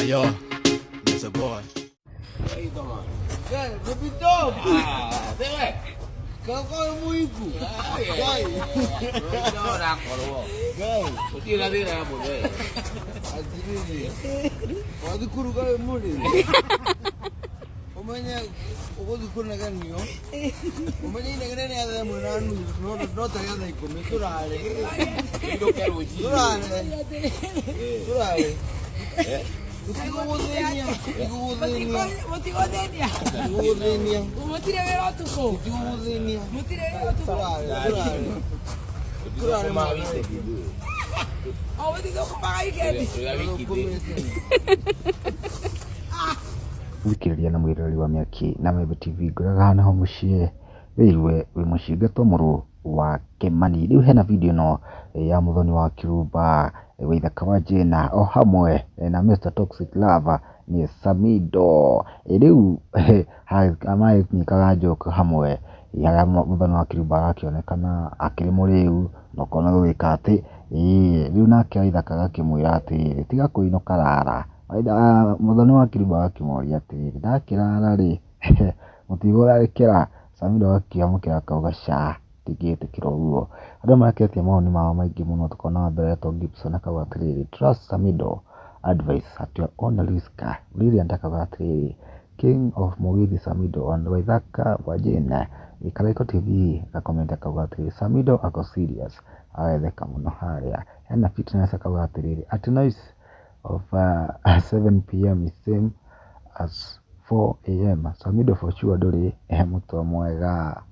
Yo, Mr. Boy. Mũthikĩrĩria na mwĩroreri wa Mĩaki na Membe TV, ngwĩraga haha nĩho mũciĩ wĩigue wĩ mũcinga mũrũ wa Kĩmani. Rĩu hena video ĩno ya Mũthoni wa Kĩrumba, Waithaka wa Jane o hamwe na Mr Toxic Lover nĩ Samido. Rĩu magĩkaga joke hamwe harĩa Mũthoni wa Kĩrumba arakĩonekana akĩrĩ mũrĩu na ũkona gũgĩka atĩ, rĩu nake Waithaka agakĩmwĩra atĩrĩrĩ, tiga kũinũka rara. Mũthoni wa Kĩrumba agakĩmũria atĩrĩrĩ, ndakĩrara rĩ, mũtigũtharĩkĩra? Samido agakĩamũkĩra akauga ca, ndingĩtĩkĩra ũguo. Andũ mareketie mawoni mao maingĩ mũno, tũkona wa mbere etwo Gibson akauga atĩrĩrĩ, trust Samido advice at your own risk. Brilliant akauga atĩrĩrĩ, king of Mugithi Samido and Waithaka wa Jane. Karaiko TV gacomment akauga atĩrĩrĩ, Samido ako serious, agetheka mũno harĩa. Hena Fitness akauga atĩrĩrĩ, at noise of 7 p.m. is same as 4 a.m. Samido for sure ndũrĩ mũtwe mwega.